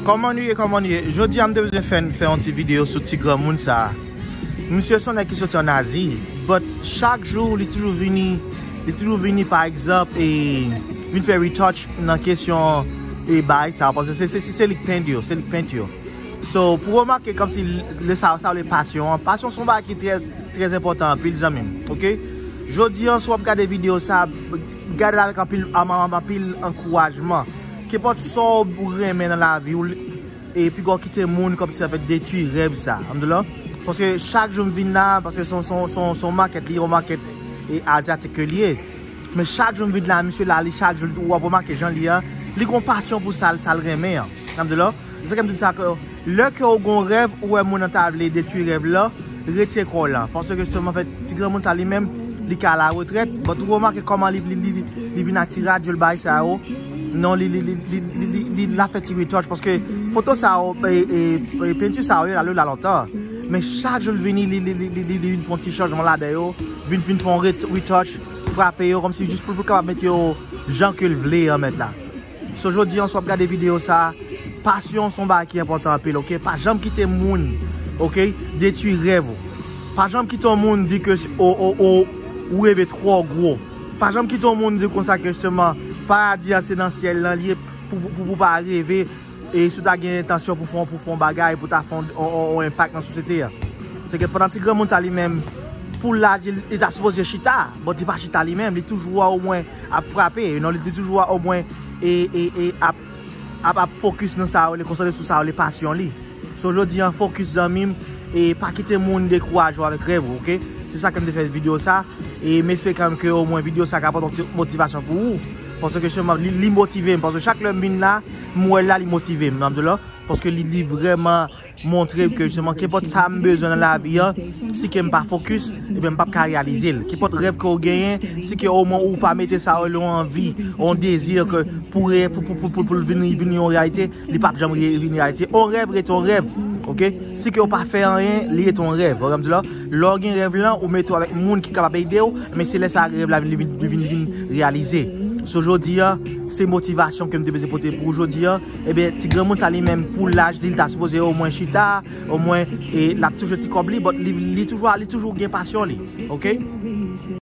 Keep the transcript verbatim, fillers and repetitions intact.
Kòman nou ye, kòman nou ye? Jodi a m te bezwen fè, fè yon ti videyo sou ti granmoun sa a. Misye se yon nèg ki soti ann Azi, but chak jou li toujou vini, li toujou vini pa egzanp e vin fè retouch nan kesyon e bagay sa a, paske se, se, se, se li k pent yo, se li k pent yo. So, pou remake kòmsi lè sa, sa le pasyon an, pasyon se yon bagay ki trè, trè enpòtan anpil zanmi m, oke? Jodi an, si w ap gade videyo sa, gade l avèk anpil, anpil ankourajman. Kenpòt sa w renmen nan lavi w, e piga w kite moun kòmsi ap detwi rèv sa. Alhamdoulilah. Paske chak jou m vin la, paske se yon, se yon, se yon, se yon makèt, li yon makèt e azyatik ke li ye. Men chak jou m vin la, misye la, li chak jou, w ap remake jan li an, li gon pasyon pou sa, sa l renmen an. Alhamdoulilah. Se sa ke m di sa ke lè ke w gon rèv, ou wè moun nan ta vle detwi rèv la, retire kò w la. Paske jisteman, fè ti granmoun sa li menm, li ka alaretrèt, but ou remake kòman li, li, li, li, li vin ak ti radyo l bay sa yo. Non, li, li, li, li, li, li, li la fè ti retouch, paske foto sa yo, e, e, e, penti sa yo, la, la lontan. Men chak jou l vini, li, li, li, li, li, li vin fè yon ti chanjman ladan yo, vin, vin fè yon ret-, retouch, frape yo, kòmsi jis pou, pou l kapab mete yo jan ke l vle an mèt la. So, jodi an, si w ap gade videyo sa, pasyon se yon bagay ki enpòtan anpil, oke? Pa janm kite moun, oke, detwi rèv ou. Pa janm kite yon moun di ke o, o, o, ou reve twò gwo. Pa janm kite yon moun di konsa ke jisteman paradi an se nan syèl lan li ye, pou, pou, pou, pou pa reve. E si w ta gen entansyon pou fè, pou fè yon bagay, pou ta fè yon, yon, yon, yon enpak nan sosyete a. Se ke pandan ti granmoun sa li menm, pou laj li, li ta sipoze chita, but li pa chita li menm, li toujou a omwen ap frape, you know, li toujou a omwen e, e, e ap, ap, ap focus nan sa yo, li konsantre sou sa yo, li pasyon li. So, jodi an, focus zanmi m, e pa kite moun dekouraje w avèk rèv ou, oke? Se sa ke m te fè videyo sa, e m espere kanmenm ke omwen videyo sa ka pote yon ti motivasyon pou ou. Paske jisteman, li, li motive m, paske chak lè m vin la, m wè l la, li motive m, Alhamdoulilah, paske li, li vrèman montre m ke jisteman, kenpòt sa m bezwen nan lavi an, si ke m pa focus, ebyen, m p ap ka reyalize l. Kenpòt rèv ke w genyen, si ke omwen ou pa mete sa yo yon anvi, yon dezi ke pou, pou, pou, pou, pou, pou l vin, vin yon reyalite, li p ap janm re-, vin reyalite. On rèv rete on rèv, oke? Si ke w pa fè anyen, li rete on rèv, Alhamdoulilah. Lè w gen rèv lan, ou mete w avèk moun ki kapab ede w, men se lè sa rèv la vin, vin, vin, vin reyalize. So, jodi an, se motivasyon ke m te bezwen pote pou ou jodi an. Ebyen, ti granmoun sa li menm, pou laj li, li ta sipoze omwen chita, omwen, e l ap touche ti kòb li, but li, li toujou, li toujou gen pasyon li, oke?